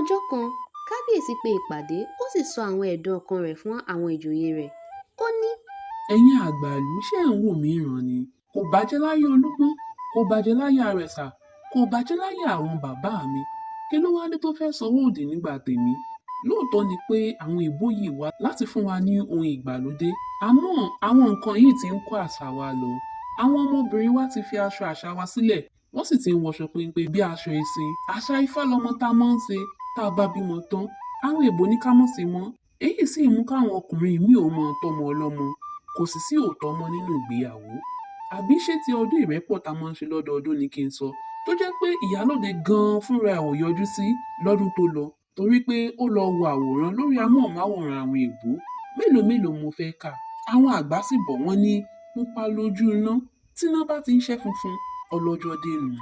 Ọjọ́ kan, Kábíyèsí pe ìpàdé, ó sì sọ àwọn ẹ̀dùn ọkàn rẹ̀ fún àwọn ìjòyè rẹ̀. Ó ní: Ẹ̀yin àgbà ìlú, ṣé ẹ̀ ń wò mí níran ni? Kò bàjẹ́ láyé Olúgbọ́n, kò bàjẹ́ láyé Àrẹ̀sà, kò bàjẹ́ láyé àwọn bàbá mi. Kí ló wáá dé tó fẹ́ẹ́ sọwọ́ òdì nígbà tèmi? Lóòótọ́ ni pé àwọn òyìnbó yìí wá láti fún wa ní ohun ìgbàlódé, àmọ́ àwọn nǹkan yìí ti ń kó àṣà wa lọ. Àwọn ọmọbìnrin wa ti fi aṣọ àṣà wa sílẹ̀, wọ́n sì ti ń wọṣọ péńpé bíi aṣọ ẹ̀sìn. Àṣà Ifá lọmọ tá a máa ń ṣe tá a bá bímọ tán. Àwọn èèbó ní ká má ṣe mọ́. Èyí sì mú káwọn ọkùnrin míì ó máa tọ́mọ ọlọ́mọ, kò sì sí òótọ́ mọ́ nínú ìgbéyàwó. Àbí ṣé ti ọdún ìrẹ́pọ̀ tá a máa ń ṣe lọ́dọọdún ni kí n sọ, tó jẹ́ pé ìyálóde gan-an fúnra ẹ̀ ò yọjú sí lọ́dún tó lọ torí pé ó lọ́ọ́ wo àwòrán lórí amóhùnmáwòrán àwọn èèbó. Mélòó mélòó mo fẹ́ kà? Àwọn àgbà sì bọ̀ wọ́n ní pupa lójú iná, tíná bá ti ń ṣẹ́ funfun, ọlọ́jọ́ dé nù.